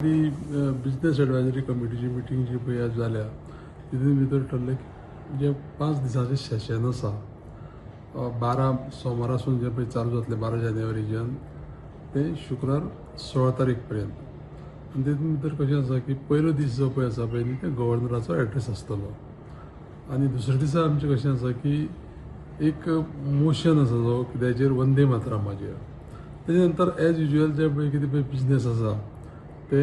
ती business advisory कमिटीची meeting जी पळय आज जाल्या, तितून भितर ठरलें की जे 5 दिसांचें सेशन आसा, 12 सोमारासून जें पळय चालू जातलें 12 जानेवारीच्यान ते शुक्रार 16 तारीख पर्यंत. आनी तितून भितर कशें आसा की पयलो दीस जो पळय आसा पळय न्ही, ते गव्हर्नराचो एड्रेस आसतलो आनी दुसऱ्या दिसा आमचें कशें आसा की एक मोशन आसा जो कित्याचेर, वंदे मातरमाचेर. तेजे नंतर एज युजल जे पळय कितें पळय बिजनेस आसा ते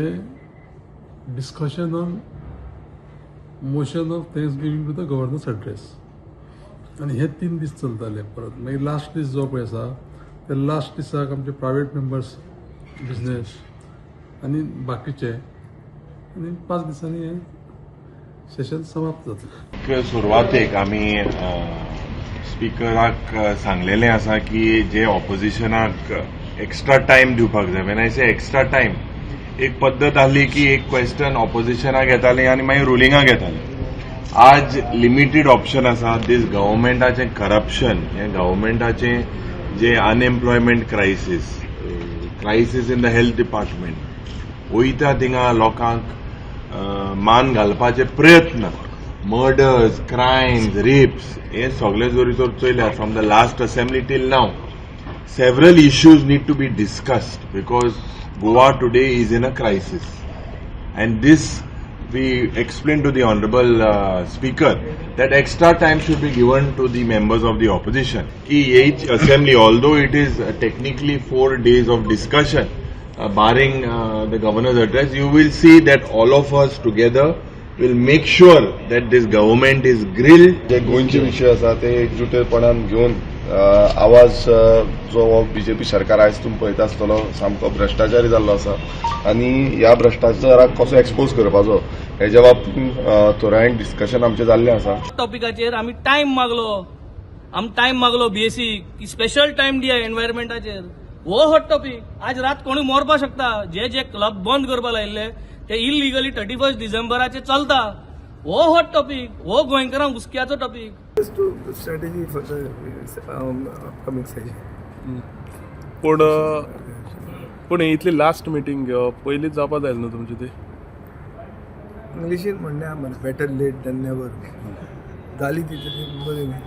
discussion on motion of thanks giving to the governor's address. आनी हे 3 दीस चलताले. परत मागीर लास्ट दीस जो पळय आसा, ते लास्ट दिसाक आमचे प्रायवेट मेंबर्स बिजनेस आनी बाकीचे आनी 5 दिसांनी हें सेशन समाप्त जातलें. सुरवातेक आमी स्पिकराक सांगलेलें आसा की जे ऑपोजिशनाक एक्स्ट्रा टायम दिवपाक जाय. When I say extra time, एक पद्दत आहली की एक क्वेश्चन ऑपोजिशनाक येतालें आनी मागीर रुलिंगाक येतालें. आज लिमिटेड ऑप्शन आसा. दीस गव्हर्मेंटाचें करप्शन, हें गव्हर्मेंटाचें जे unemployment crisis, crisis in the health department, वयता थिंगा लोकांक मान घालपाचे प्रयत्न, मर्डर्स, क्रायम्स, रेप्स, हे सगळे जरी तर चोयल्यार, from the last assembly till now, several issues need to be discussed because Goa today is in a crisis. And this we explained to the honorable speaker that extra time should be given to the members of the opposition. की each assembly, although it is technically 4 days of discussion, barring the governor's address, you will see that all of us together will make sure that this government is grilled. जे गोंयचे विशय आसा ते एकजुटेपणान घेवन आवाज जो हो BJP सरकार आयज तुमी पळयता आसतलो, सामको भ्रश्टाचारी जाल्लो आसा आनी ह्या भ्रश्टाचाराक कसो एक्सपोज करपाचो हेज्या बाबतीन थोड्यांक डिस्कशन आमचें जाल्लें आसा. टॉपिकाचेर आमी टायम मागलो. आमी टायम मागलो बीएसी की स्पेशल टायम दिया एनवायरमेंटाचेर. हो हॉट टॉपिक. आज रात कोणूय मरपाक शकता. जे जे क्लब बंद करपा लायिल्ले ते इलिगली 31 डिसेंबराचे चलता. हो हॉट टॉपिक, हो गोंयकारांक हुस्क्याचो topic. To strategy for the upcoming session. पूण पूण ही इतली लास्ट मिटींग घेवप, पयलींच जावपा जाय न्हू तुमची ती. इंग्लिशीन म्हणणें आहा मरे, better late than never. जाली ती तरी बरें न्ही.